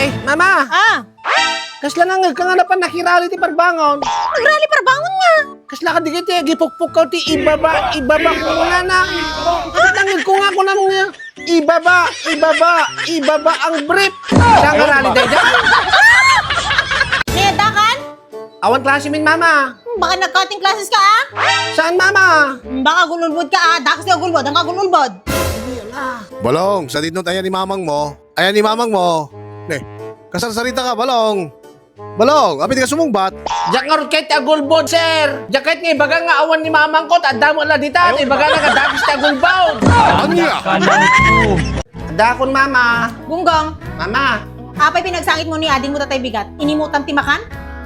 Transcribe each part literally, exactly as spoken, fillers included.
Eh, mama! Ah! Kasla nangngegka nga napan nakirali ti parbangon? Nagrali parbangon nga! Kasla ka di kiti agipukpukkaw ti ibaba, ibaba ko nga na. Nangngegko nga kunam nga, ibaba, ibaba, ibaba ang brief. Sa nga rally day dyan? Ni, addakan? Awan klase min, mama. Hmm, baka nag-cutting classes ka, ah? Saan, mama? Hmm, baka agul-ulbod ka, ah. Dakas ti agul-ulbod, ang agul-ulbod. Balong, sadino ti ayan ni mamang mo? Ayan ni mamang mo? Ne, kasarsarita ka, Balong. Balong, apay di ka sumungbat? Diak ngarud ket ti agulbod, sir. Diak ket nga ibaga nga awan ni mamangko, ta adda met la dita, ta ibaga nga dakas ti agulbod. Ania? Adakon, mama. Gunggong. Mama. Apay pinagsangitmo ni adingmo tatay bigat? Inimutam ti makan?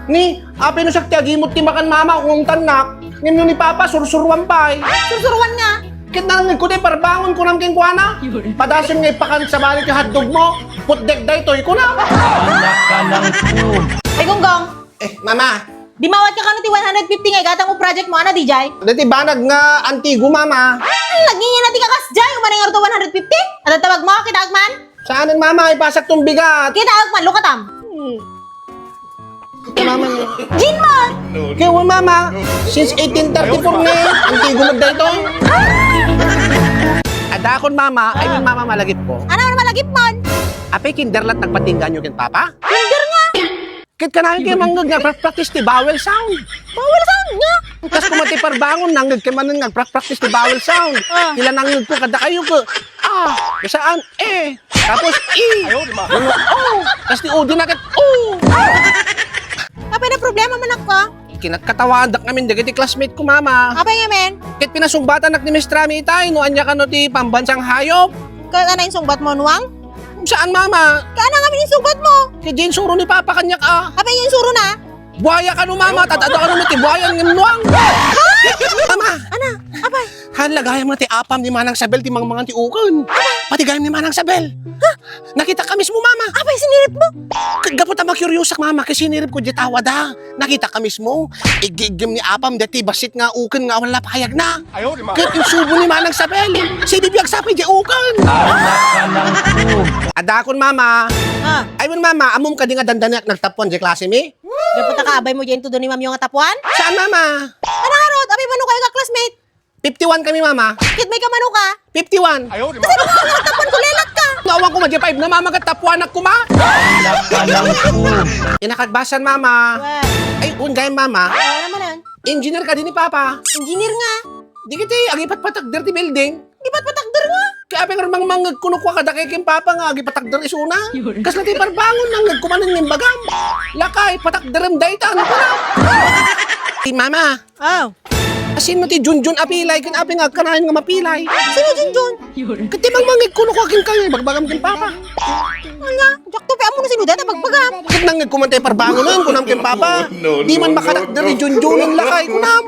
Ni, apay no siak ti agimut ti makan, mama, ungtannak. Ngem no ni papa, sursuruan pay. Sursuruan nga. Ket nangngegko ti parbangon, kunam kenkuana. Padasem nga ipakan sabali ti hotdog mo. Putdek daytoy, kunam. Ay, Gunggong. Eh, mama. Dimawat ka kano ti one hundred fifty nga igatang mo project mo, ano, D J? Dati banag nga antigo, mama. Ay, lagi na ti kakas, Jay. Umanay nga ruto one hundred fifty? Ano tawag mo? Kita man? Saan, mama? Ipasak tong bigat. Kita man, lukatam. Mama. Jean mo! Kaya, mama, since eighteen thirty-four na eh, antigo mo daytoy. Adakon, mama, ay, mama, malagip ko. Ano, ano malagip mo? Apay, kinder lat nagpatinggan nyo ken papa? Kinder nga! Ket kanayon kayo mangngeg nga pra-, practice ti vowel sound. Vowel sound nga? Kas kuma ti parbangon, nangngeg kayo manen nga pra-, practice ti vowel sound. Ah. Ila nangngeg ko kada kayo ko. Ah, saan? Eh. Tapos, i. Ayaw, di ba? Oh. Kas ti udi na ket, oh. Apay na problema man ako? Kinakatawaandak ngamin dagiti classmate ko, mama. Apay ngamin? Ket pinasungbatannak ni Miss Trami itay, no anya kano ti pambansang hayop. Ket ano insungbat mo, Nuang? Saan, mama? Kaana ngamin insungbat mo? Kay di insuro ni Papa kaniak, ah. Apay nga insuro na? Buaya kano, mama, tatado kano ti buaya ngem nuang. Mama! Ana, apay? Haan la gayam nga ti apam ni Manang Sabel ti mangmangan ti uken. Pati gayam ni Manang Sabel. Ha? Nakita ka mismo, mama. Apay, sinirip mo? Ket gapu ta makuriosak, mama, ket sinirip ko di tawada. Nakita ka mismo. Iggiggem ni apam deti bassit nga uken nga awan la payagna. Ket insubo ni Manang Sabel. Sibibiag sapay di uken. Adakon, mama. Ah. Ay, wen, mama, ammom kadi nga dandaniak nagtapuan di klase mi? Gapu ta kaabay mo di intudo ni Mami nga tapuan? Saan, mama? Ano nga rod? Abi, mano kayo ka classmate? Fifty-one kami, mama. Ket may ka mano ka? Fifty-one. Kasi baka nga tapuan ko, lelat ka. Naawang ko, madi five na, mama, ket tapuanak kuma. Inakagbasan, mama. Well. Ay, un gayam, mama. Ano naman? Engineer kadi ni Papa. Engineer nga. Di kiti, agipatpatakder ti building. Agipatpatakder nga. Kaya apay nga mangmangngeg kuno kua kadakay ken Papa nga agipatagder isuna. Kasla ti parbangon, nangngeg kumanen nga imbagam. Lakay, patakderem dayta, ano pala? Ti mama. Oh. Asino ti Junjun a pilay? Ken apay nga agkanayon nga mapilay? Sino Junjun? Ket ti mangmangngeg kuno kua ken kayo, ibagbagam ken Papa. Anya, diak to pay ammo no sino dayta bagbagam. Ket nangngeg kuman ti parbangonen, kunam ken Papa. Di man makatakder ni Junjun, lakay, kunam.